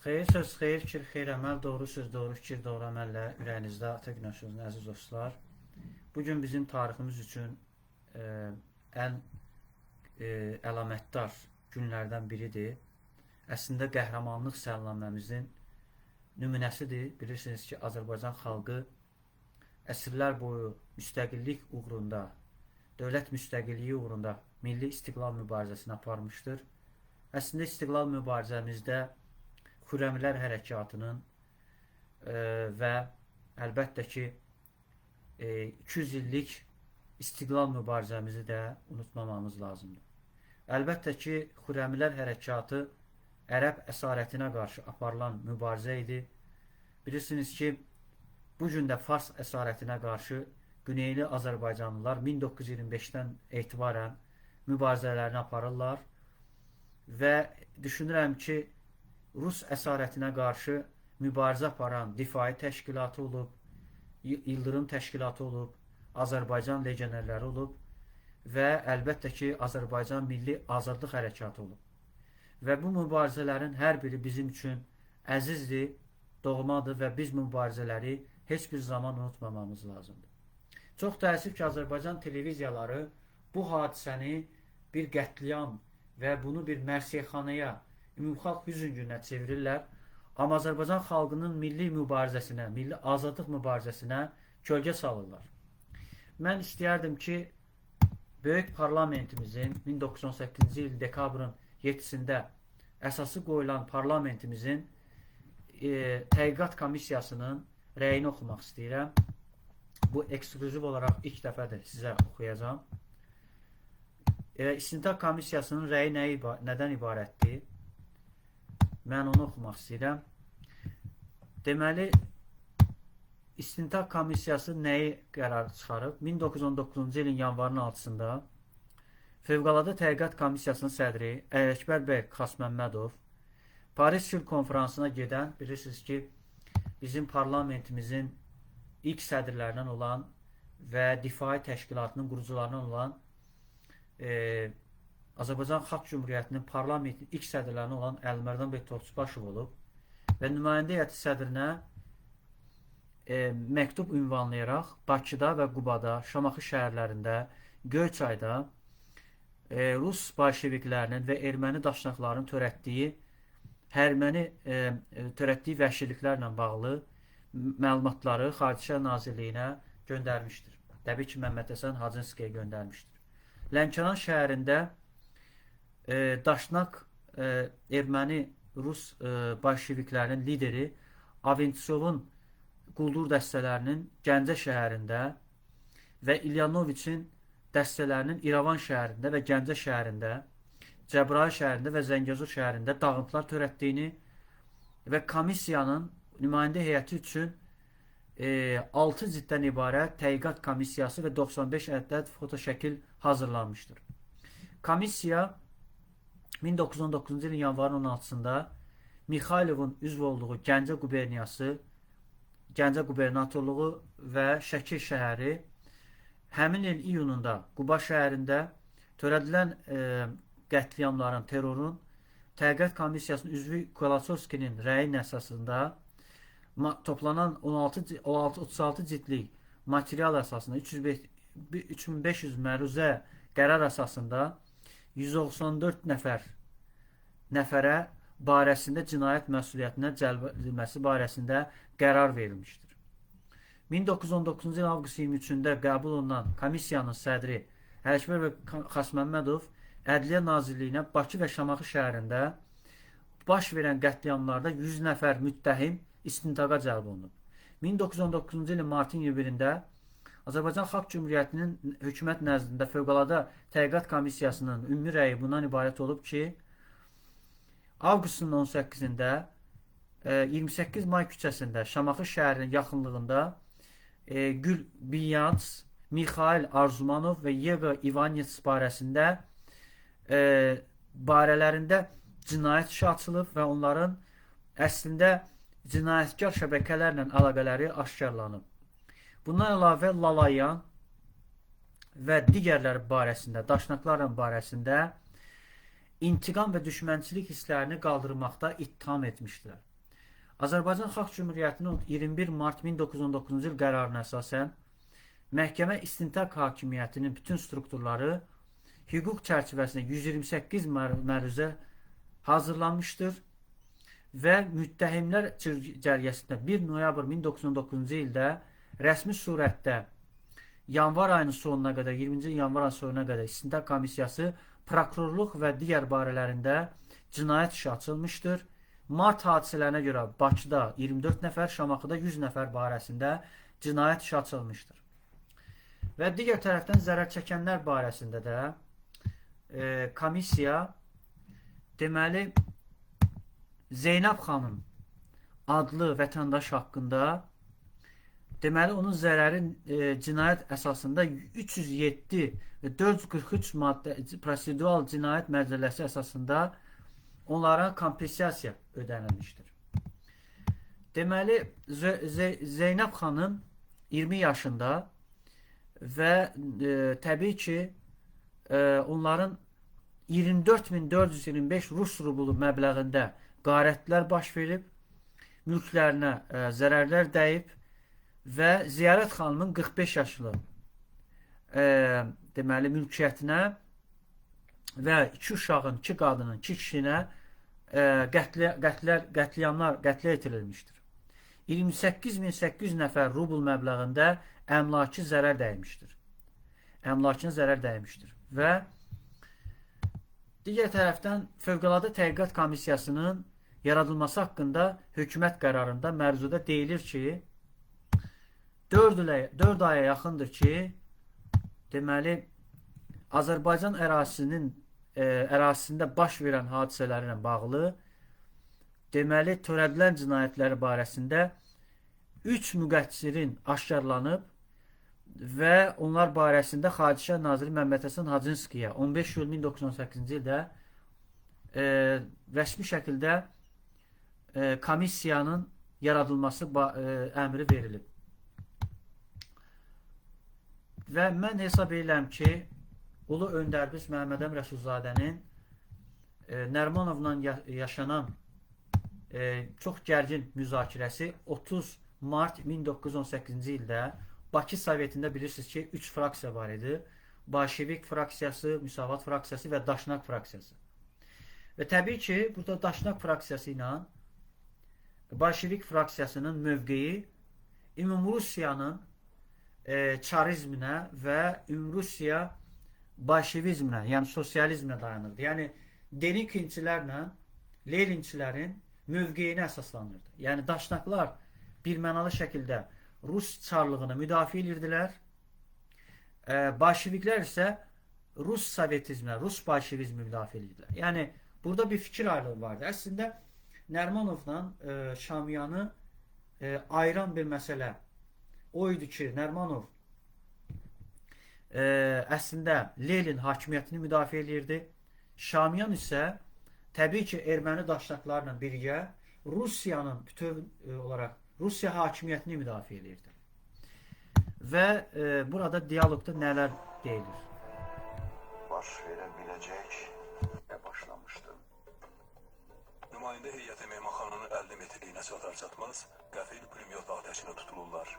Xeyir söz, xeyir fikir, xeyir əməl, doğru söz, doğru fikir, doğru əməllə ürəyinizdə ata günəşiniz əziz dostlar. Bugün bizim tariximiz üçün ən əlamətdar günlərdən biridir. Əslində qəhrəmanlıq səlnaməmizin nümunəsidir. Bilirsiniz ki, Azərbaycan xalqı əsrlər boyu müstəqillik uğrunda, dövlət müstəqilliyi uğrunda milli istiqlal mübarizəsini aparmışdır. Əslində istiqlal mübarizəmizdə Xürrəmilər hərəkatının və əlbəttə ki 200 illik istiqlal mübarizəmizi də unutmamamız lazımdır. Əlbəttə ki, Xürrəmilər hərəkatı ərəb əsarətinə qarşı aparılan mübarizə idi. Bilirsiniz ki, bu gün də Fars əsarətinə qarşı Güneyli Azərbaycanlılar 1925-dən etibarən mübarizələrini aparırlar və düşünürəm ki, Rus əsarətinə qarşı mübarizə aparan Difai təşkilatı olub, İldırım təşkilatı olub, Azərbaycan legionerləri olub və əlbəttə ki, Azərbaycan Milli Azadlıq Hərəkatı olub. Və bu mübarizələrin hər biri bizim üçün əzizdir, doğmadır və biz mübarizələri heç bir zaman unutmamamız lazımdır. Çox təəssüf ki, Azərbaycan televiziyaları bu hadisəni bir qətliam və bunu bir mərsiyəxanaya, ümumxalq hüzün gününə çevirirlər. Amma Azərbaycan xalqının milli mübarizəsinə, milli azadlıq mübarizəsinə kölgə salırlar. Mən istəyərdim ki, böyük parlamentimizin 1918-ci il dekabrın 7-sində əsası qoyulan parlamentimizin təhqiqat komissiyasının rəyini oxumaq istəyirəm. Bu eksklüziv olaraq ilk dəfədir sizə oxuyacağam. İstintaq komissiyasının rəyi nədən ibarətdir? Mən onu oxumaq istəyirəm. Deməli, İstintaq komissiyası nəyi qərar çıxarıb? 1919-cu ilin yanvarın 6-sında Fövqəladə Təhqiqat Komissiyasının sədri Ələkbər bəy Xasməmmədov Paris Sülh Konfransına gedən, bilirsiniz ki, bizim parlamentimizin ilk sədrlərindən olan və Difai Təşkilatının qurucularından olan Azərbaycan Xalq Cümhuriyyətinin parlamentinin ilk sədrlərindən olan Əlimərdan bəy Topçubaşov olub və nümayəndə heyəti sədrinə məktub ünvanlayaraq Bakıda və Qubada, Şamaxı şəhərlərində, Göyçayda Rus bolşeviklərinin və erməni daşnaqlarının törətdiyi törətdiyi vəhşiliklərlə bağlı məlumatları Xarici İşlər Nazirliyinə göndərmişdir. Təbii ki, Məmməd Həsən Hacınskiyə göndərmişdir. Lənkəran şəhərində daşnaq erməni Rus bolşeviklərinin lideri Aventsovun quldur dəstələrinin Gəncə şəhərində və İlyanoviçin dəstələrinin İrəvan şəhərində və Gəncə şəhərində, Cəbrayıl şəhərində və Zəngəzur şəhərində dağıntılar törətdiyini və komissiyanın nümayəndə heyəti üçün 6 cilddən ibarət təhqiqat komissiyası və 95 ədəd fotoşəkil hazırlanmışdır. Komissiya 1919-cu ilin yanvarın 16-sında Mixaylovun üzv olduğu Gəncə quberniyası, Gəncə qubernatorluğu və Şəki şəhəri həmin il iyununda Quba şəhərində törədilən qətliamların, terrorun Təhqiqat Komissiyasının üzvü Kolasovskinin rəyi əsasında toplanan 36 cildlik material əsasında 3500 məruzə qərar əsasında 194 nəfərə barəsində cinayət məsuliyyətinə cəlb edilməsi barəsində qərar verilmişdir. 1919-cu il avqust 23-də qəbul olunan komissiyanın sədri Ələkbər bəy Xasməmmədov Ədliyyə Nazirliyinə Bakı və Şamaxı şəhərində baş verən qətliamlarda 100 nəfər müttəhim istintaqa cəlb olunub. 1919-cu ilin martın 21-də Azərbaycan Xalq Cümhuriyyətinin hökumət nəzdində Fövqəladə Təhqiqat Komissiyasının ümumi rəyi bundan ibarət olub ki, avqustun 18-də 28 may küçəsində Şamaxı şəhərinin yaxınlığında Gül Biyans, Mixail Arzumanov və Yeva İvanets barəsində barələrində cinayət işi açılıb və onların əslində cinayətkar şəbəkələrlə əlaqələri aşkarlanıb. Bundan əlavə Lalayan və digərləri barəsində, daşnaqlarla barəsində intiqam və düşmənçilik hisslərini qaldırmaqda ittiham etmişdilər. Azərbaycan Xalq Cümhuriyyətinin 21 mart 1919-cu il qərarına əsasən məhkəmə istintaq hakimiyyətinin bütün strukturları hüquq çərçivəsində 128 məruzə hazırlanmışdır və müttəhimlər cərgəsində 1 noyabr 1919-cu ildə rəsmi surətdə yanvar ayının sonuna qədər, 20-ci yanvar ayının sonuna qədər istintaq komissiyası prokurorluq və digər barələrində cinayət işi açılmışdır. Mart hadisələrinə görə Bakıda 24 nəfər, Şamaxıda 100 nəfər barəsində cinayət işi açılmışdır. Və digər tərəfdən zərər çəkənlər barəsində də komissiya deməli Zeynəb xanım adlı vətəndaş haqqında deməli onun zərəri cinayət əsasında 307 və 443 maddə prosedural cinayət məcəlləsi əsasında onlara kompensasiya ödənilmişdir. Deməli Zeynəb xanım 20 yaşında və təbii ki onların 24.425 Rus rublu məbləğində qarətlər baş verib, mülklərinə zərərlər dəyib və Ziyarət xanımın 45 yaşlı deməli mülkiyyətinə və iki uşağın, iki qadının, iki kişinə qətliamlar qətlə yetirilmişdir. 28.800 nəfər rubl məbləğində əmlaki zərər dəymişdir. Əmlakına zərər dəymişdir. Və digər tərəfdən Fövqəladə Təhqiqat Komissiyasının yaradılması haqqında hökumət qərarında məruzədə deyilir ki, 4 aya yaxındır ki, deməli Azərbaycan ərazisinin ərazisində baş verən hadisələrlə bağlı deməli törədilən cinayətləri barəsində 3 müqəssirin aşkarlanıb və onlar barəsində Xarici İşlər Naziri Məmməd Həsən Hacınskiyə 15 iyul 1918-ci ildə rəsmi şəkildə komissiyanın yaradılması əmri verilib. Və mən hesab edirəm ki, Ulu öndərimiz Məhəmməd Əmin Rəsulzadənin Nərimanovla yaşanan çox gərgin müzakirəsi 30 mart 1918-ci ildə Bakı Sovetində bilirsiniz ki, 3 fraksiya var idi. Bolşevik fraksiyası, Müsavat fraksiyası və Daşnak fraksiyası. Və təbii ki, burada Daşnak fraksiyası ilə Bolşevik fraksiyasının mövqeyi Ümumrusiyanın çarizminə və Ümumrusiya bolşevizminə, yəni sosializmə dayanırdı. Yəni Denikinçilərlə Leninçilərin mövqeyinə əsaslanırdı. Yəni Daşnaklar birmənalı şəkildə Rus çarlığını müdafiə edirdilər. Bolşeviklər isə Rus sovetizminə, Rus bolşevizmi müdafiə edirdilər. Yəni burada bir fikir ayrılığı vardı. Əslində Nərimanovla Şamiyanı ayıran bir məsələ o idi ki, Nərimanov əslində Lenin hakimiyyətini müdafiə edirdi. Şamiyan isə təbii ki, erməni daşnaklarla birgə Rusiyanın bütöv olaraq Rusiya hakimiyyətini müdafiə edirdi. Və burada dialoqda nələr deyilir? Baş verə biləcək və başlamışdı. Nümayəndə heyəti mehmanxananın 50 metrliyinə çatar-çatmaz qəfil pulemyot atəşinə tutulurlar.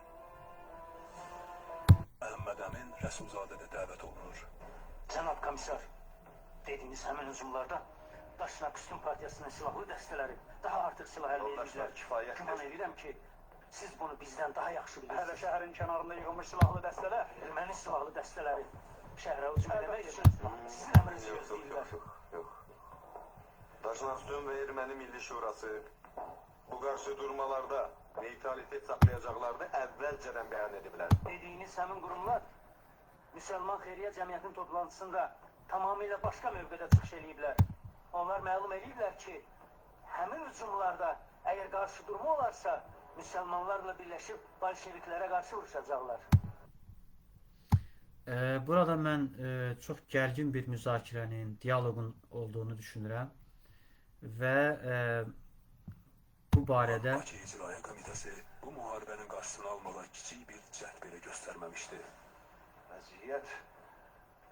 Məhəmməd Əmin Rəsulzadə də dəvət olunur. Cənab komisar, dediyiniz həmin hücumlarda Daşnak Üstün Partiyasının silahlı dəstələri daha artıq silah əldə Yoldaşlar, ediblər. kifayətdir. Güman edirəm ki, siz bunu bizdən daha yaxşı Hələ bilirsiniz. şəhərin kənarında yığılmış silahlı dəstələr. Erməni silahlı dəstələri şəhərə hücum eləmək üçün sizin əmrinizi Yox, yox, gözləyirlər. yox, yox. Daşnaküstün və Erməni Milli Şurası bu qarşı durmalarda neutralitet saxlayacaqlarını əvvəlcədən bəyan ediblər. Dediyiniz həmin qurumlar Müsəlman Xeyriyyə Cəmiyyətinin toplantısında tamamilə başqa mövqedə çıxış eləyiblər. Onlar məlum eləyiblər ki, həmin hücumlarda əgər qarşı durma olarsa, müsəlmanlarla birləşib bolşeviklərə qarşı vuruşacaqlar. Burada mən çox gərgin bir müzakirənin, dialoqun olduğunu düşünürəm və bu barədə Bakı İcraiyyə Komitəsi bu müharibənin qarşısını almağa kiçik bir cəhd belə göstərməmişdi.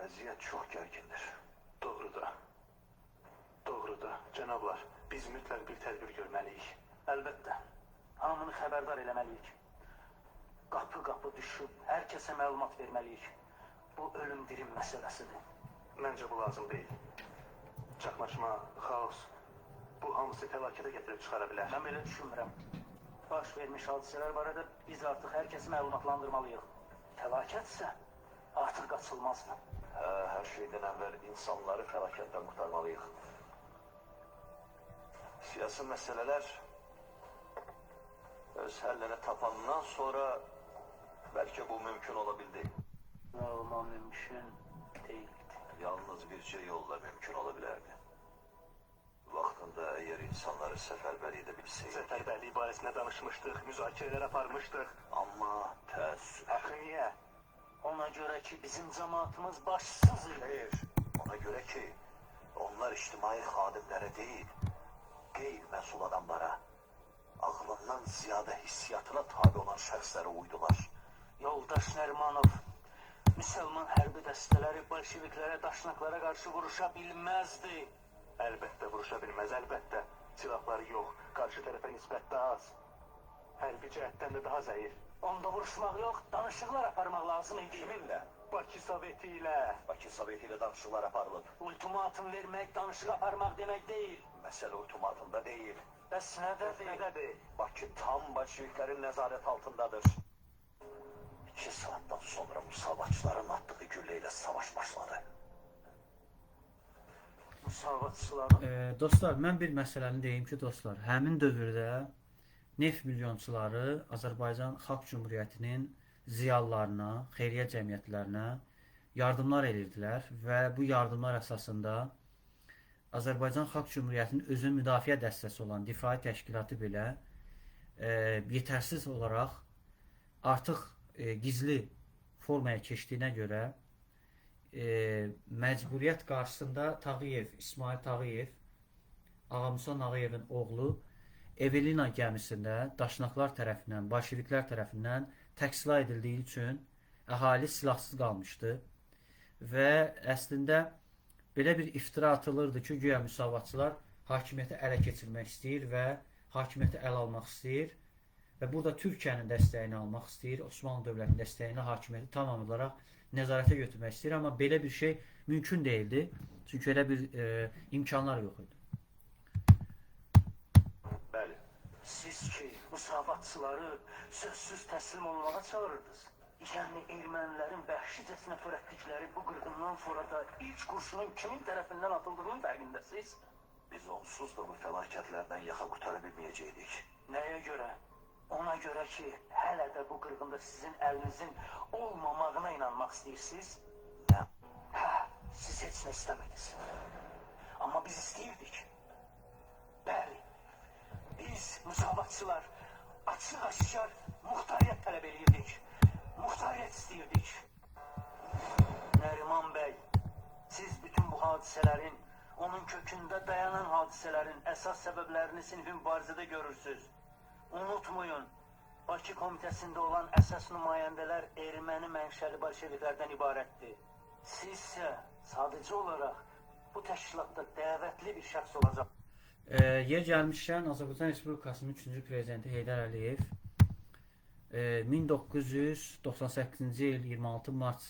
Vəziyyət çox gərgindir. Doğrudur. Doğrudur. Cənablar, biz mütləq bir tədbir görməliyik. Əlbəttə. Hamını xəbərdar eləməliyik. Qapı-qapı düşüb hər kəsə məlumat verməliyik. Bu ölüm dirim məsələsidir. Məncə bu lazım deyil. Çaxnaşma, xaos, bu hamısı fəlakətə gətirib çıxara bilər. Mən belə düşünmürəm. Baş vermiş hadisələr barədə biz artıq hər kəsi məlumatlandırmalıyıq. Fəlakətsə artıq qaçılmazdır. Hə, hər şeydən əvvəl insanları fəlakətdən qurtarmalıyıq. Siyasi məsələlər öz həllini tapandan sonra bəlkə bu mümkün ola bildi. Olma mümkün değildi. Yalnız bircə yolla mümkün ola bilərdi. Vaxtında əgər insanları səfərbər edə bilsəydik. Səfərbərlik barəsində danışmışdıq, müzakirələr aparmışdıq. Amma təəssüf. Axı niyə? Ona görə ki, bizim cəmaatımız başsız idi. Xeyr, ona görə ki, onlar ictimai xadimlərə deyil, qeyri-məsul adamlara, ağlından ziyadə hissiyatına tabi olan şəxslərə uydular. Yoldaş Nərimanov, müsəlman hərbi dəstələri bolşeviklərə, daşnaqlara qarşı vuruşa bilməzdi. Əlbəttə vuruşa bilməz, əlbəttə. Silahları yox, qarşı tərəfə nisbət daha az. Hərbi cəhətdən də daha zəif. Onda vuruşmaq yox, danışıqlar aparmaq lazım idi. Kiminlə? Bakı Soveti ilə. Bakı Soveti ilə danışıqlar aparılıb. Ultimatum vermək, danışıq aparmaq demək deyil. Məsələ ultimatumda deyil. Bəs nədədir? Nədədir? Bakı tam bolşeviklərin nəzarət altındadır. 2 saatdan sonra müsavatçıların atdığı güllə ilə savaş başladı. Müsavatçıların Dostlar, mən bir məsələni deyim ki, dostlar, həmin dövrdə neft milyonçuları Azərbaycan Xalq Cümhuriyyətinin ziyalılarına, xeyriyyə cəmiyyətlərinə yardımlar edirdilər və bu yardımlar əsasında Azərbaycan Xalq Cümhuriyyətinin özünün müdafiə dəstəsi olan Difai Təşkilatı belə yetərsiz olaraq artıq gizli formaya keçdiyinə görə məcburiyyət qarşısında Tağıyev, İsmail Tağıyev, Ağa Musa Nağıyevin oğlu Evelina gəmisində daşnaqlar tərəfindən, bolşeviklər tərəfindən təksilah edildiyi üçün əhali silahsız qalmışdı və əslində belə bir iftira atılırdı ki, güya müsavatçılar hakimiyyəti ələ keçirmək istəyir və hakimiyyəti ələ almaq istəyir və burada Türkiyənin dəstəyini almaq istəyir, Osmanlı dövlətinin dəstəyini hakimiyyəti tam olaraq nəzarətə götürmək istəyir, amma belə bir şey mümkün deyildi. Çünki elə bir imkanlar yox idi. Bəli. Siz ki, müsavatçıları sözsüz təslim olmağa çağırırdınız. Yəni ermənilərin vəhşicəsinə törətdikləri bu qırğından sonra da ilk kurşunun kimin tərəfindən atıldığının fərqindəsiz? Biz onsuz da bu fəlakətlərdən yaxa qurtara bilməyəcəkdik. Nəyə görə? Ona görə ki, hələ də bu qırğında sizin əlinizin olmamağına inanmaq istəyirsiniz? Nə? Hə, siz heç nə istəmədiniz. Amma biz istəyirdik. Bəli, biz müsavatçılar açıq-aşkar muxtariyyət tələb eləyirdik. Muxtariyyət istəyirdik. Nəriman bəy, siz bütün bu hadisələrin, onun kökündə dayanan hadisələrin əsas səbəblərini sinfi mübarizədə görürsünüz. Unutmayın, Bakı Komitəsində olan əsas nümayəndələr erməni mənşəli bolşeviklərdən ibarətdir. Sizsə sadəcə olaraq bu təşkilatda dəvətli bir şəxs olacaq. Yer gəlmişkən Azərbaycan Respublikasının 3-cü prezidenti Heydər Əliyev 1998-ci il 26 mart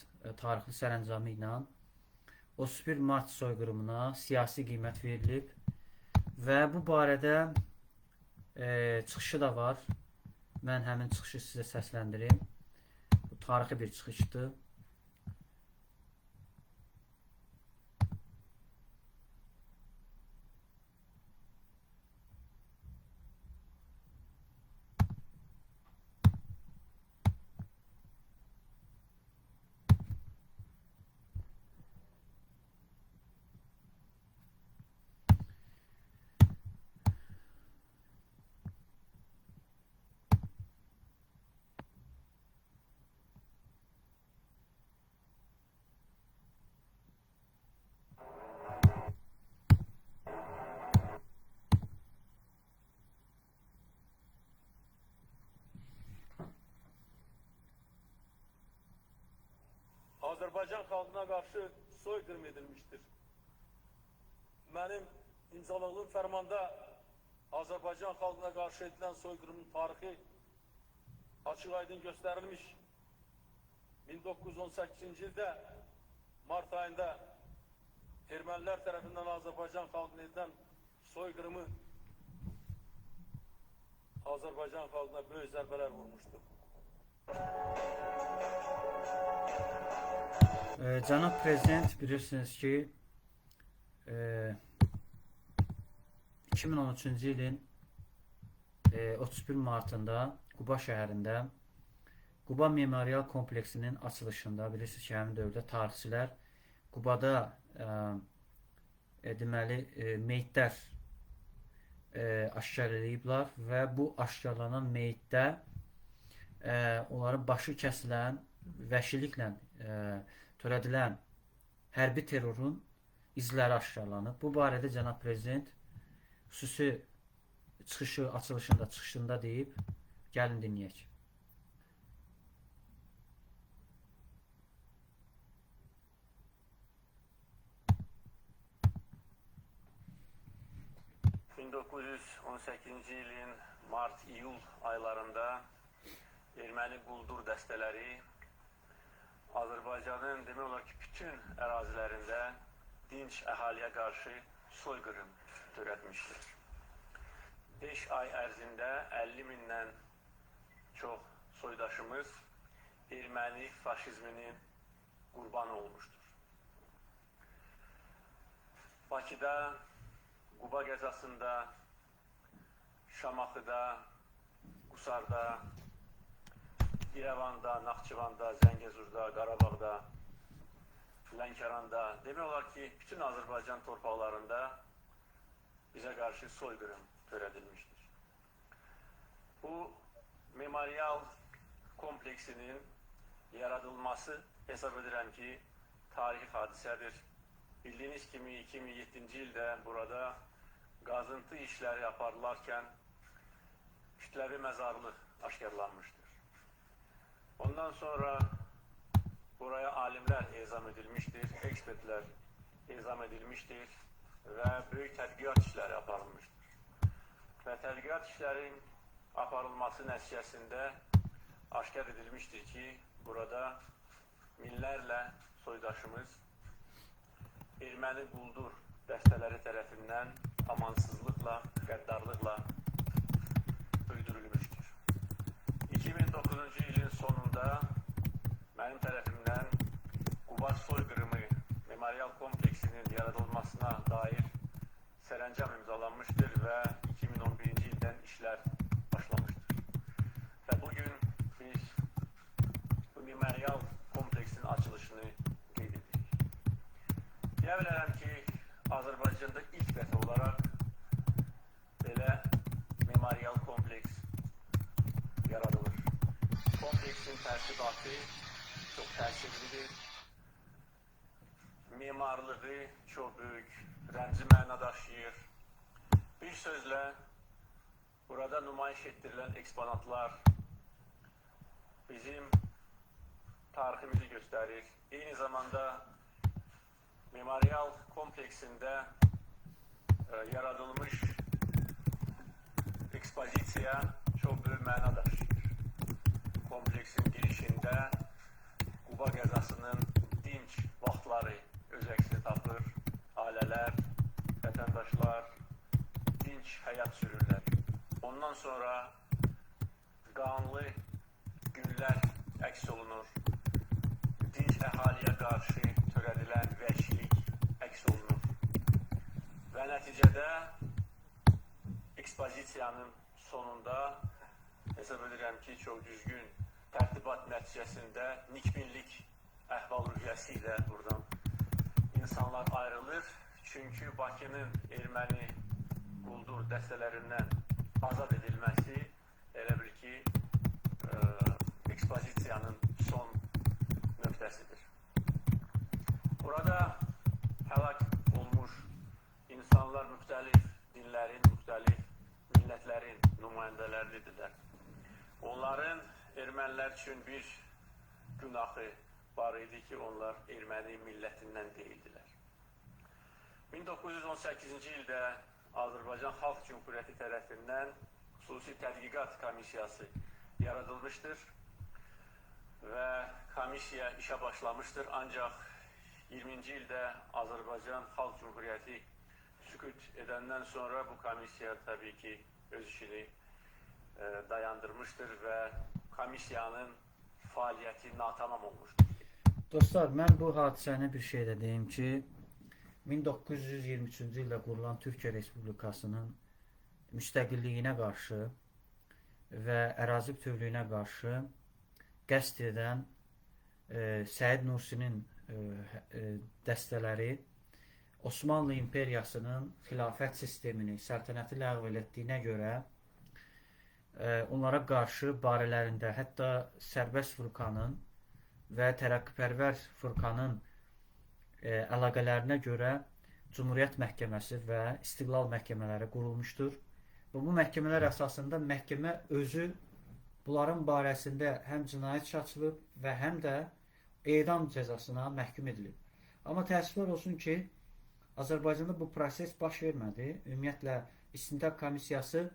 tarixli sərəncamı ilə 31 mart soyqırımına siyasi qiymət verilib və bu barədə çıxışı da var. Mən həmin çıxışı sizə səsləndirim. Bu tarixi bir çıxışdır. Azərbaycan xalqına qarşı soyqırım edilmişdir. Mənim imzaladığım fərmanda Azerbaycan halkına karşı edilen soykırımın tarihi açık aydın gösterilmiş. 1918 yılda Mart ayında Ermeniler tarafından Azerbaycan halkına edilen soykırımı Azerbaycan halkına büyük zərbələr vurmuştu. Cənab Prezident, bilirsiniz ki, 2013-cü ilin 31 martında Quba şəhərində Quba Memorial Kompleksinin açılışında, bilirsiniz ki, həmin dövrdə tarixçilər Qubada deməli meyitlər aşkar eləyiblər və bu aşkarlanan meyitdə onların başı kəsilən, vəhşiliklə törədilən hərbi terrorun izləri aşkarlanıb. Bu barədə cənab prezident xüsusi çıxışı açılışında, çıxışında deyib. Gəlin dinləyək. ...1918-ci ilin mart-iyul aylarında erməni quldur dəstələri Azərbaycanın demək olar ki, bütün ərazilərində dinc əhaliyə qarşı soyqırım törətmişdir. 5 ay ərzində 50 mindən çox soydaşımız erməni faşizminin qurbanı olmuşdur. Bakıda, Quba qəzasında, Şamaxıda, Qusarda, İrəvanda, Naxçıvanda, Zəngəzurda, Qarabağda, Lənkəranda, demək olar ki, bütün Azərbaycan torpaqlarında bizə qarşı soyqırım törədilmişdir. Bu memorial kompleksinin yaradılması hesab edirəm ki, tarixi hadisədir. Bildiyiniz kimi 2007-ci ildə burada qazıntı işləri aparılarkən kütləvi məzarlıq aşkarlanmışdır. Ondan sonra buraya alimlər ezam edilmişdir, ekspertlər ezam edilmişdir və böyük tədqiqat işləri aparılmışdır. Və tədqiqat işlərinin aparılması nəticəsində aşkar edilmişdir ki, burada minlərlə soydaşımız erməni quldur dəstələri tərəfindən amansızlıqla, qəddarlıqla öldürülmüşdür. 2009-cu ilin sonunda mənim tərəfimdən Quba soyqırımı memorial kompleksinin yaradılmasına dair sərəncam imzalanmışdır və 2011-ci ildən işlər başlamışdır. Və bugün biz bu memorial kompleksin açılışını qeyd edirik. Deyə bilərəm ki, Azərbaycanda ilk dəfə olaraq belə memorial kompleks yaradılır. Kompleksin tərtibatı çox təsirlidir. Memarlığı çox böyük rəmzi məna daşıyır. Bir sözlə, burada nümayiş etdirilən eksponatlar bizim tariximizi göstərir. Eyni zamanda memorial kompleksində yaradılmış ekspozisiya çox böyük məna daşıyır. Kompleksin girişində Quba qəzasının dinc vaxtları öz əksini tapır. Ailələr, vətəndaşlar dinc həyat sürürlər. Ondan sonra qanlı günlər əks olunur. Dinc əhaliyə qarşı törədilən vəhşilik əks olunur. Və nəticədə ekspozisiyanın sonunda hesab edirəm ki, çox düzgün tərtibat nəticəsində nikbinlik əhval-ruhiyyəsi ilə buradan insanlar ayrılır. Çünki Bakının erməni quldur dəstələrindən azad edilməsi elə bil ki, ekspozisiyanın son nöqtəsidir. Burada həlak olmuş insanlar müxtəlif dinlərin, müxtəlif millətlərin nümayəndələridirlər. Onların ermənilər üçün bir günahı var idi ki, onlar erməni millətindən deyildilər. 1918-ci ildə Azərbaycan Xalq Cümhuriyyəti tərəfindən xüsusi tədqiqat komissiyası yaradılmışdır və komissiya işə başlamışdır. Ancaq 20-ci ildə Azərbaycan Xalq Cümhuriyyəti sükut edəndən sonra bu komissiya təbii ki öz işini dayandırmışdır və komissiyanın fəaliyyəti natamam olmuşdur. Dostlar, mən bu hadisəni bir şey də deyim ki, 1923-cü ildə qurulan Türkiyə Respublikasının müstəqilliyinə qarşı və ərazi bütövlüyünə qarşı qəsd edən Səid Nursinin dəstələri Osmanlı İmperiyasının xilafət sistemini, səltənəti ləğv elətdiyinə görə onlara qarşı barələrində hətta Sərbəst Fırqanın və Tərəqqipərvər Fırqanın əlaqələrinə görə Cumhuriyyət Məhkəməsi və İstiqlal məhkəmələri qurulmuşdur. Və bu məhkəmələr əsasında məhkəmə özü bunların barəsində həm cinayət işi açılıb və həm də edam cəzasına məhkum edilib. Amma təəssüflər olsun ki, Azərbaycanda bu proses baş vermədi. Ümumiyyətlə, İstintaq Komissiyası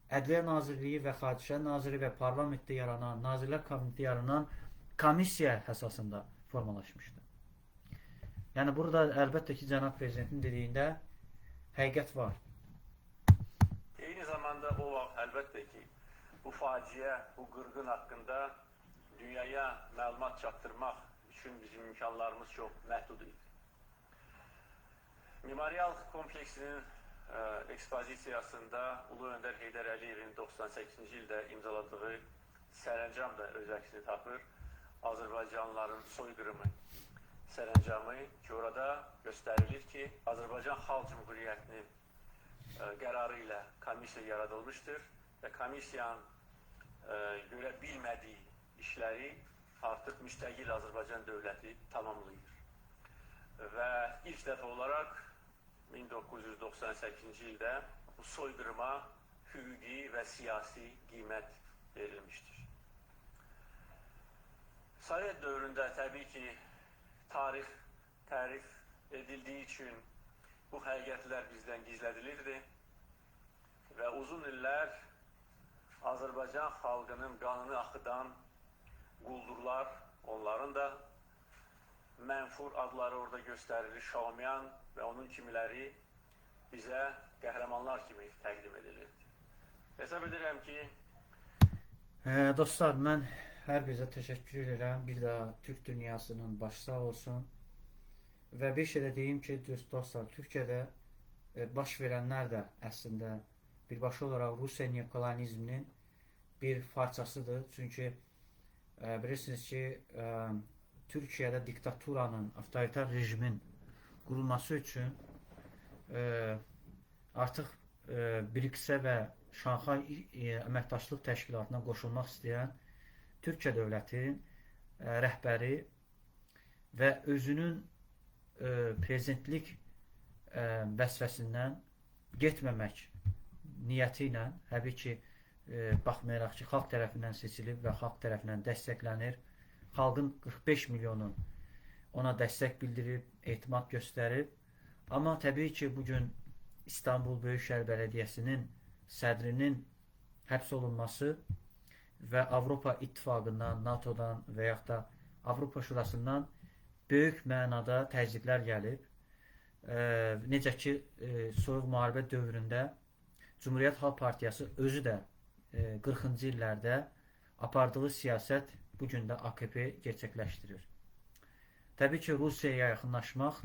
Ədliyyə Nazirliyi və Xarici İşlər Naziri və parlamentdə yaranan, Nazirlər Kabinetində yaranan komissiya əsasında formalaşmışdı. Yəni burada əlbəttə ki, cənab prezidentin dediyində həqiqət var. Eyni zamanda o vaxt əlbəttə ki, bu faciə, bu qırğın haqqında dünyaya məlumat çatdırmaq üçün bizim imkanlarımız çox məhdud idi. Memorial kompleksinin ekspozisiyasında Ulu Öndər Heydər Əliyevin 98-ci ildə imzaladığı sərəncam da öz əksini tapır. Azərbaycanlıların soyqırımı sərəncamı ki, orada göstərilir ki, Azərbaycan Xalq Cümhuriyyətinin qərarı ilə komissiya yaradılmışdır və komissiyanın görə bilmədiyi işləri artıq müstəqil Azərbaycan dövləti tamamlayır. Və ilk dəfə olaraq 1998-ci ildə bu soyqırıma hüquqi və siyasi qiymət verilmişdir. Sovet dövründə təbii ki, tarix tərif edildiyi üçün bu həqiqətlər bizdən gizlədilirdi və uzun illər Azərbaycan xalqının qanını axıdan quldurlar, onların da mənfur adları orada göstərilir, Şaumyan və onun kimiləri bizə qəhrəmanlar kimi təqdim edilirdi. Hesab edirəm ki... Dostlar, mən hər birinizə təşəkkür edirəm. Bir daha Türk dünyasının başı sağ olsun. Və bir şey də deyim ki, dostlar, Türkiyədə baş verənlər də əslində birbaşa olaraq Rusiya neokolonizminin bir parçasıdır. Çünki bilirsiniz ki, Türkiyədə diktaturanın, avtoritar rejimin qurulması üçün artıq BRICS-ə və Şanxay Əməkdaşlıq Təşkilatına qoşulmaq istəyən Türkiyə dövlətinin rəhbəri və özünün prezidentlik vəzifəsindən getməmək niyyəti ilə, təbii ki, baxmayaraq ki, xalq tərəfindən seçilib və xalq tərəfindən dəstəklənir, xalqın 45 milyonu ona dəstək bildirib, etimad göstərib. Amma təbii ki, bugün İstanbul Böyükşəhər Bələdiyyəsinin sədrinin həbs olunması və Avropa İttifaqından, NATO-dan və yaxud da Avropa Şurasından böyük mənada təzyiqlər gəlib. Necə ki, Soyuq müharibə dövründə Cumhuriyyət Xalq Partiyası özü də 40-cı illərdə apardığı siyasət bu gün də AKP gerçəkləşdirir. Təbii ki, Rusiyaya yaxınlaşmaq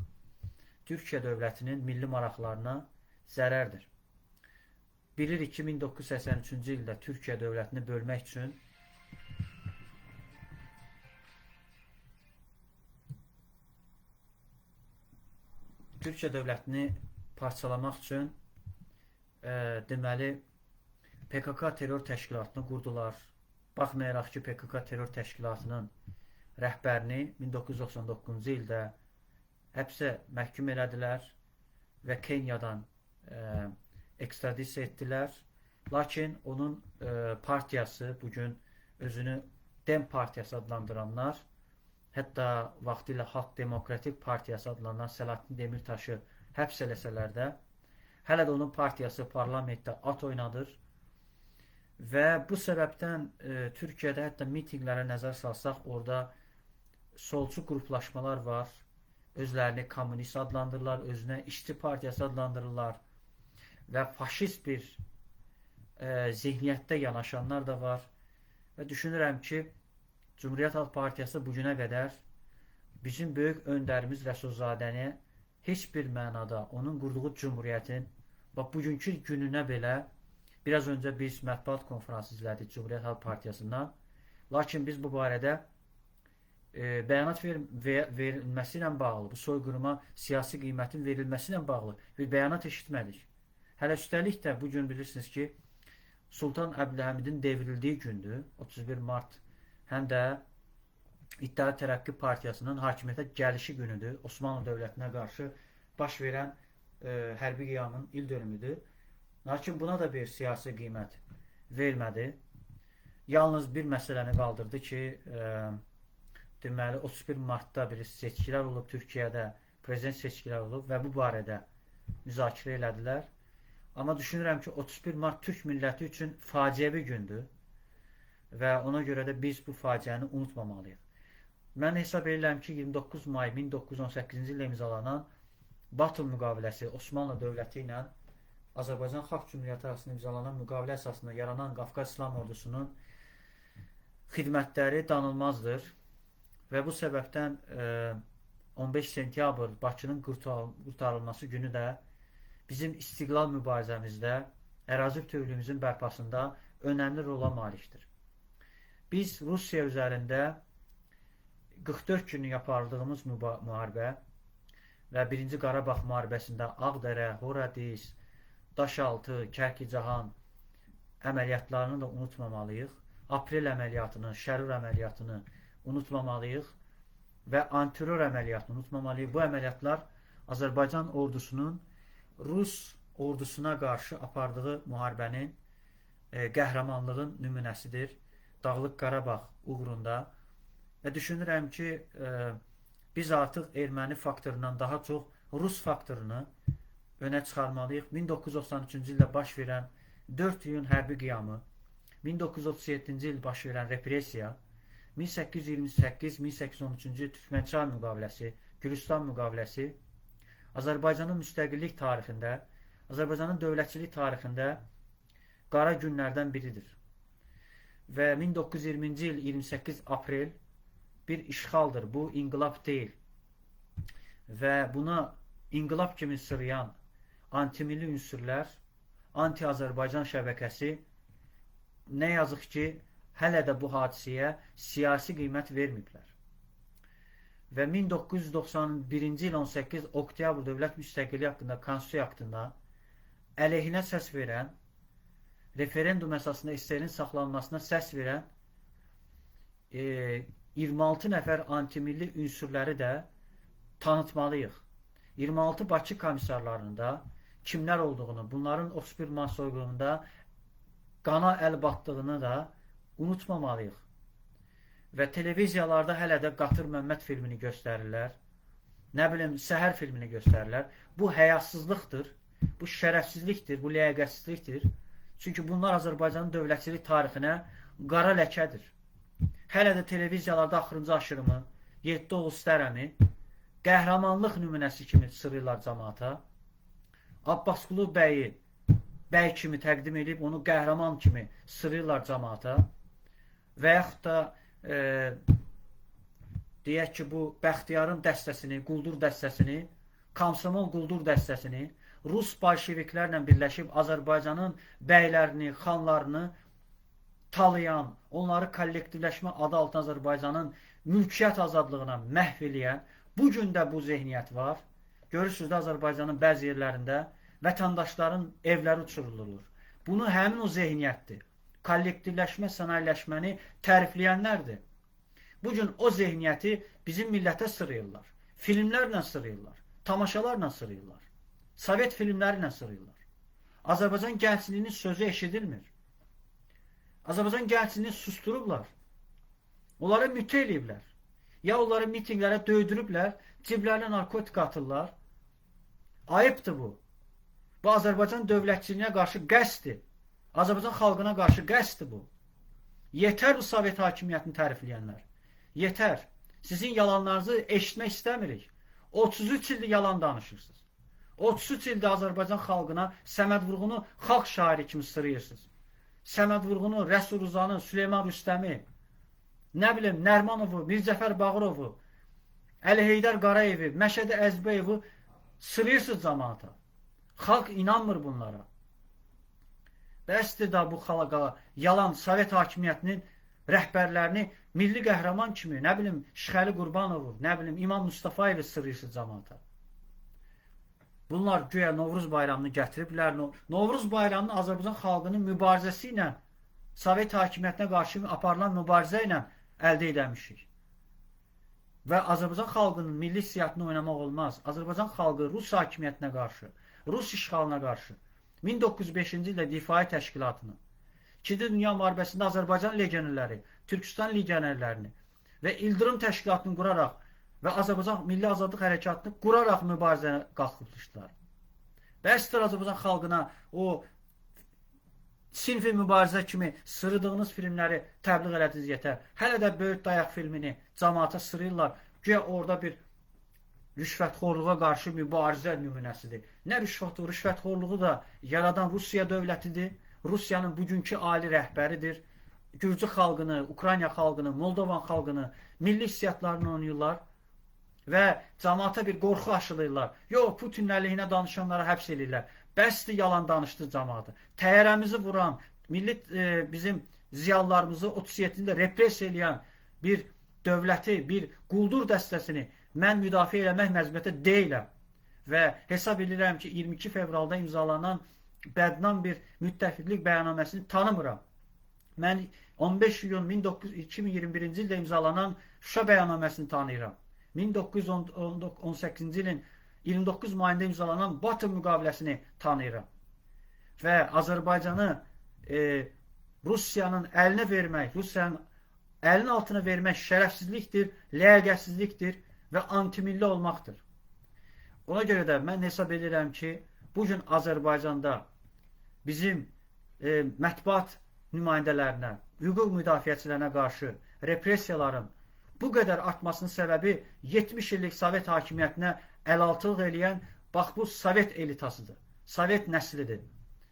Türkiyə dövlətinin milli maraqlarına zərərdir. Bilirik ki, 1983-cü ildə Türkiyə dövlətini bölmək üçün Türkiyə dövlətini parçalamaq üçün deməli PKK terror təşkilatını qurdular. Baxmayaraq ki, PKK terror təşkilatının rəhbərini 1999-cu ildə həbsə məhkum elədilər və Kenyadan ekstradisiya etdilər. Lakin onun partiyası bugün özünü Dem Partiyası adlandıranlar, hətta vaxtilə Xalq Demokratik Partiyası adlanan Selahattin Demirtaşı həbs eləsələr də, Hələ də onun partiyası parlamentdə at oynadır. Və bu səbəbdən Türkiyədə hətta mitinqlərə nəzər salsaq, orada solçu qruplaşmalar var. Özlərini kommunist adlandırırlar, özünə işçi partiyası adlandırırlar və faşist bir zehniyyətdə yanaşanlar da var. Və düşünürəm ki, Cümhuriyyət Xalq Partiyası bugünə qədər bizim böyük öndərimiz Rəsulzadəni heç bir mənada onun qurduğu cümhuriyyətin bax bugünkü gününə belə biraz öncə biz mətbuat konfransı izlədik Cümhuriyyət Xalq Partiyasından. Lakin biz bu barədə bəyanat verilməsi ilə bağlı, bu soyqırıma siyasi qiymətin verilməsi ilə bağlı bir bəyanat eşitmədik. Hələ üstəlik də bu gün bilirsiniz ki, Sultan Əbdülhəmidin devrildiyi gündür, 31 mart, həm də İttihad Tərəqqi Partiyasının hakimiyyətə gəlişi günüdür. Osmanlı dövlətinə qarşı baş verən hərbi qiyamın il dönümüdür. Lakin buna da bir siyasi qiymət vermədi. Yalnız bir məsələni qaldırdı ki, deməli 31 martda bir seçkilər olub Türkiyədə, prezident seçkiləri olub və bu barədə müzakirə elədilər. Amma düşünürəm ki, 31 mart Türk milləti üçün faciəvi gündür və ona görə də biz bu faciəni unutmamalıyıq. Mən hesab edirəm ki, 29 may 1918-ci ildə imzalanan Batum müqaviləsi Osmanlı dövləti ilə Azərbaycan Xalq Cümhuriyyəti arasında imzalanan müqavilə əsasında yaranan Qafqaz İslam Ordusunun xidmətləri danılmazdır. Və bu səbəbdən 15 sentyabr Bakının qurtarılması günü də bizim istiqlal mübarizəmizdə, ərazi bütövlüyümüzün bərpasında önəmli rola malikdir. Biz Rusiya üzərində 44 günlük apardığımız müharibə və 1-ci Qarabağ müharibəsində Ağdərə, Horadiz, Daşaltı, Kərkicahan əməliyyatlarını da unutmamalıyıq. Aprel əməliyyatını, Şərur əməliyyatını unutmamalıyıq və antiterror əməliyyatını unutmamalıyıq. Bu əməliyyatlar Azərbaycan ordusunun Rus ordusuna qarşı apardığı müharibənin, qəhrəmanlığın nümunəsidir. Dağlıq Qarabağ uğrunda. Və düşünürəm ki, biz artıq erməni faktorundan daha çox Rus faktorunu önə çıxarmalıyıq. 1993-cü ildə baş verən 4 iyun hərbi qiyamı, 1937-ci il baş verən repressiya, 1828-1813-cü Türkmənçay müqaviləsi, Gülüstan müqaviləsi Azərbaycanın müstəqillik tarixində, Azərbaycanın dövlətçilik tarixində qara günlərdən biridir. Və 1920-ci il 28 aprel bir işğaldır. Bu inqilab deyil. Və buna inqilab kimi sırıyan antimilli ünsürlər, anti-Azərbaycan şəbəkəsi nə yazıq ki, hələ də bu hadisəyə siyasi qiymət verməyiblər. Və 1991-ci il 18 oktyabr Dövlət Müstəqilliyi haqqında Konstitusiya aktında əleyhinə səs verən, referendum əsasında SSR-in saxlanmasına səs verən 26 nəfər antimilli ünsürləri də tanıtmalıyıq. 26 Bakı komissarlarında kimlər olduğunu, bunların 31 mart soyqırımında qana əl batdığını da unutmamalıyıq. Və televiziyalarda hələ də Qatır Məmməd filmini göstərirlər. Nə bilim, Səhər filmini göstərirlər. Bu həyasızlıqdır, bu şərəfsizlikdir, bu ləyaqətsizlikdir. Çünki bunlar Azərbaycanın dövlətçilik tarixinə qara ləkədir. Hələ də televiziyalarda axırıncı aşırımı, 7 oğul stərəmi qəhrəmanlıq nümunəsi kimi sırırlar cəmaata. Abbasqulu bəyi bəy kimi təqdim edib, onu qəhrəman kimi sırırlar cəmaata. Və yaxud da deyək ki, bu Bəxtiyarın dəstəsini, quldur dəstəsini, Komsomol quldur dəstəsini Rus bolşeviklərlə birləşib Azərbaycanın bəylərini, xanlarını talayan, onları kollektivləşmə adı altında Azərbaycanın mülkiyyət azadlığına məhv eləyən, bu gün də bu zehniyyət var. Görürsünüz də Azərbaycanın bəzi yerlərində vətəndaşların evləri uçurulur. Bunu həmin o zehniyyətdir. Kollektivləşmə, sənayeləşməni tərifləyənlərdir. Bugün o zehniyyəti bizim millətə sırıyırlar. Filmlərlə sırıyırlar, tamaşalarla sırıyırlar. Sovet filmləri ilə sırıyırlar. Azərbaycan gəncliyinin sözü eşidilmir. Azərbaycan gəncliyini susturublar. Onları mütə eləyiblər. Ya onları mitinqlərə döydürüblər, ciblərinə narkotik atırlar. Ayıpdır bu. Bu Azərbaycan dövlətçiliyinə qarşı qəsddir. Azərbaycan xalqına qarşı qəsddir bu. Yetər bu Sovet hakimiyyətini tərifləyənlər. Yetər. Sizin yalanlarınızı eşitmək istəmirik. 33 ildir yalan danışırsınız. 33 ildir Azərbaycan xalqına Səməd Vurğunu xalq şairi kimi sırayırsınız. Səməd Vurğunu, Rəsul Rızanı, Süleyman Rüstəmi, nə bilim, Nərmanovu, Mirzəfər Bağırovu, Əli Heydər Qarayevi, Məşədi Əzbəyevi sırayırsınız cəmaata. Xalq inanmır bunlara. Bəsdir da bu xalqa yalan Sovet hakimiyyətinin rəhbərlərini milli qəhrəman kimi, nə bilim, Şixəli Qurbanovu, nə bilim, İmam Mustafayevi sırayırsınız cəmaata. Bunlar güya Novruz bayramını gətiriblər. Novruz bayramını Azərbaycan xalqının mübarizəsi ilə, Sovet hakimiyyətinə qarşı aparılan mübarizə ilə əldə edəmişik. Və Azərbaycan xalqının milli hissiyatını oynamaq olmaz. Azərbaycan xalqı Rus hakimiyyətinə qarşı, Rus işğalına qarşı 1905-ci ildə Difai Təşkilatını, İkinci Dünya Müharibəsində Azərbaycan legionerləri, Türkistan legionerlərini və İldırım Təşkilatını quraraq və Azərbaycan Milli Azadlıq Hərəkatını quraraq mübarizəyə qalxmışdılar. Bəsdir Azərbaycan xalqına o sinfi mübarizə kimi sırıdığınız filmləri təbliğ elədiniz yetər. Hələ də Böyük Dayaq filmini camaata sırıyırlar. Güya orada bir rüşvətxorluğa qarşı mübarizə nümunəsidir. Nə rüşvəti? Rüşvətxorluğu da yaradan Rusiya dövlətidir. Rusiyanın bugünkü ali rəhbəridir. Gürcü xalqını, Ukrayna xalqını, Moldovan xalqını, milli hissiyatlarını oynayırlar və camaata bir qorxu aşılayırlar. Yox, Putinin əleyhinə danışanlara həbs eləyirlər. Bəsdir yalan danışdı camaatı. Təyyarəmizi vuran, milli bizim ziyalılarımızı 37-də repressiya eləyən bir dövləti, bir quldur dəstəsini mən müdafiə eləmək məcburiyyətində deyiləm. Və hesab edirəm ki, 22 fevralda imzalanan bədnam bir müttəfiqlik bəyannaməsini tanımıram. Mən 15 iyun 2021-ci ildə imzalanan Şuşa bəyannaməsini tanıyıram. 1918-ci ilin 29 mayında imzalanan Batı müqaviləsini tanıyıram. Və Azərbaycanı Rusiyanın əlinə vermək, Rusiyanın əlinin altına vermək şərəfsizlikdir, ləyaqətsizlikdir və antimilli olmaqdır. Ona görə də mən hesab edirəm ki, bugün Azərbaycanda bizim mətbuat nümayəndələrinə, hüquq müdafiəçilərinə qarşı repressiyaların bu qədər artmasının səbəbi 70 illik Sovet hakimiyyətinə əlaltılıq eləyən bax bu Sovet elitasıdır, Sovet nəslidir.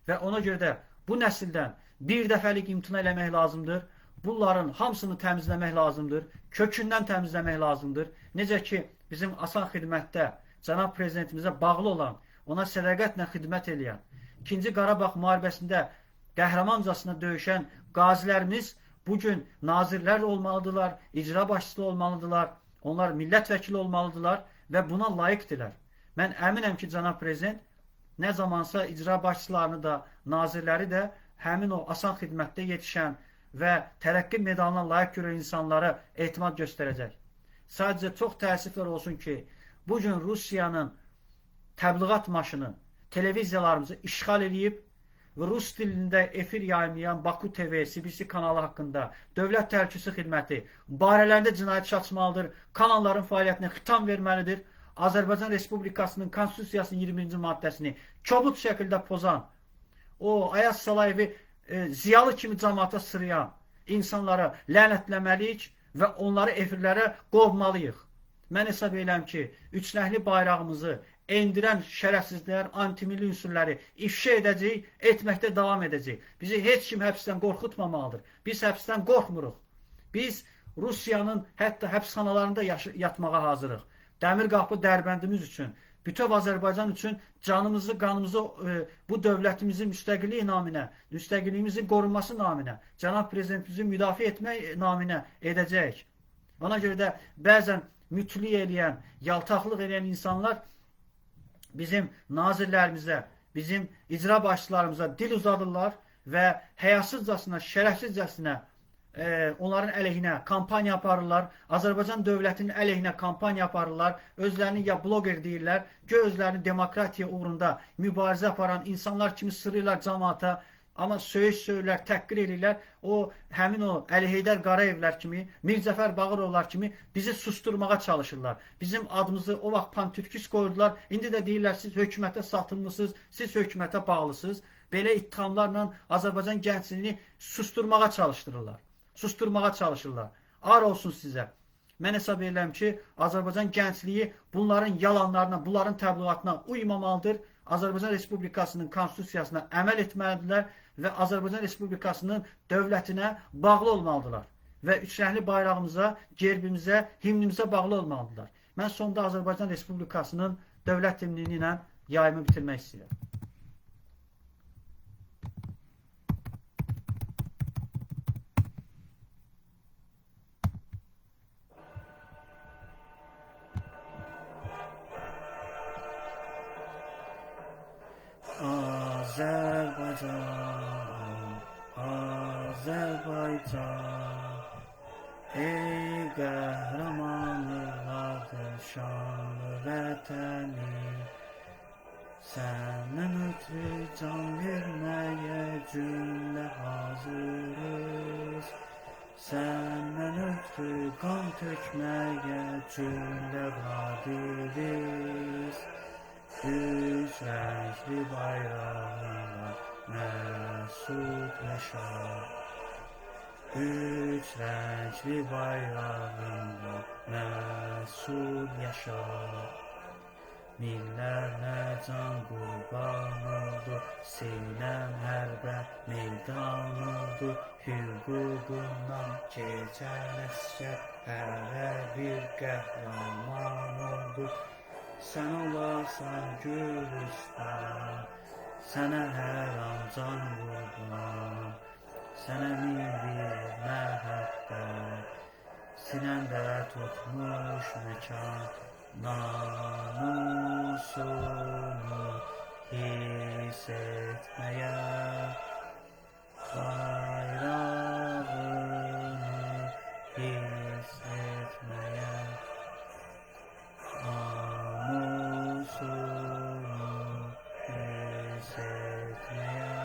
Və ona görə də bu nəsildən bir dəfəlik imtina eləmək lazımdır. Bunların hamısını təmizləmək lazımdır, kökündən təmizləmək lazımdır. Necə ki, bizim asan xidmətdə cənab prezidentimizə bağlı olan, ona sədaqətlə xidmət eləyən, İkinci Qarabağ müharibəsində qəhrəmancasına döyüşən qazilərimiz bugün nazirlər olmalıdırlar, icra başçısı olmalıdırlar, onlar millət vəkili olmalıdırlar və buna layiqdirlər. Mən əminəm ki, cənab prezident nə zamansa icra başçılarını da, nazirləri də həmin o asan xidmətdə yetişən və tərəqqi medalına layiq görən insanlara etimad göstərəcək. Sadəcə çox təəssüflər olsun ki, bugün Rusiyanın təbliğat maşını televiziyalarımızı işğal eləyib və rus dilində efir yayımlayan Baku TV, CBC kanalı haqqında Dövlət Təhlükəsizlik Xidməti barələrində cinayət işi açmalıdır, kanalların fəaliyyətinə xitam verməlidir. Azərbaycan Respublikasının Konstitusiyasının 20-ci maddəsini kobud şəkildə pozan, o Ayaz Salayevi ziyalı kimi camaata sırayan insanlara lənətləməliyik və onları efirlərə qovmalıyıq. Mən hesab edirəm ki, üçrəngli bayrağımızı endirən şərəfsizlər, antimilli ünsürləri ifşa edəcəyik, etməkdə davam edəcəyik. Bizi heç kim həbsdən qorxutmamalıdır. Biz həbsdən qorxmuruq. Biz Rusiyanın hətta həbsxanalarında yatmağa hazırıq. Dəmir qapı dərbəndimiz üçün, bütöv Azərbaycan üçün canımızı, qanımızı bu dövlətimizin müstəqilliyi naminə, müstəqilliyimizin qorunması naminə, cənab prezidentimizi müdafiə etmək naminə edəcəyik. Ona görə də bəzən mütli eləyən, yaltaqlıq eləyən insanlar bizim nazirlərimizə, bizim icra başçılarımıza dil uzadırlar və həyasızcasına, şərəfsizcəsinə onların əleyhinə kampaniya aparırlar. Azərbaycan dövlətinin əleyhinə kampaniya aparırlar. Özlərini ya bloger deyirlər, göy özlərini demokratiya uğrunda mübarizə aparan insanlar kimi sırırlar camaata. Amma söyüş söyürlər, təhqir eləyirlər. O, həmin o Əli Heydər Qarayevlər kimi, Mirzəfər Bağırovlar kimi bizi susturmağa çalışırlar. Bizim adımızı o vaxt pantürkist qoydular. İndi də deyirlər, siz hökumətə satılmısınız, siz hökumətə bağlısınız. Belə ittihamlarla Azərbaycan gəncliyini susturmağa çalışdırırlar. Susturmağa çalışırlar. Ar olsun sizə. Mən hesab edirəm ki, Azərbaycan gəncliyi bunların yalanlarına, bunların təbliğatına uymamalıdır. Azərbaycan Respublikasının konstitusiyasına əməl etməlidirlər və Azərbaycan Respublikasının dövlətinə bağlı olmalıdırlar. Və üçrəngli bayrağımıza, gerbimizə, himnimizə bağlı olmalıdırlar. Mən sonda Azərbaycan Respublikasının dövlət himni ilə yayımı bitirmək istəyirəm. Azərbaycan, Azərbaycan, ey qəhrəman övladı, şanlı vətənim, səndən ötrü can verməyə cümlə hazırız, səndən ötrü qan tökməyə cümlə qadiriz. Üç rəngli bayrağınla məsud yaşa, üç rəngli bayrağınla məsud yaşa. Minlərlə can qurban oldu, sinəm hərbə meydan oldu. Hüququndan keçən əsgər hərə bir qəhrəman oldu. Sən olarsan Gülüstan, sənə hər an can qurban, sənə min bir məhəbbət, sinəmdə tutmuş məkan, namusunu hiss etməyə, bayrağını hiss etməyə, namusunu hiss etməyə.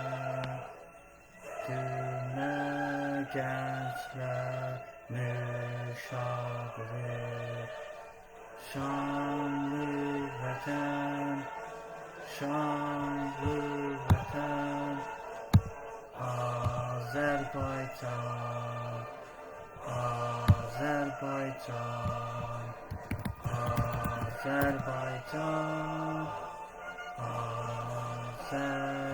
Cümlə gənclər müşavir, şanlı vətən, şanlı vətən, Azərbaycan, Azərbaycan, Azərbaycan, Azərbaycan.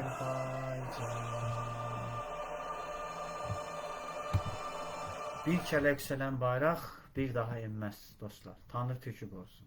Bir kərə yüksələn bayraq bir daha enməz dostlar. Tanrı Türkü qorusun.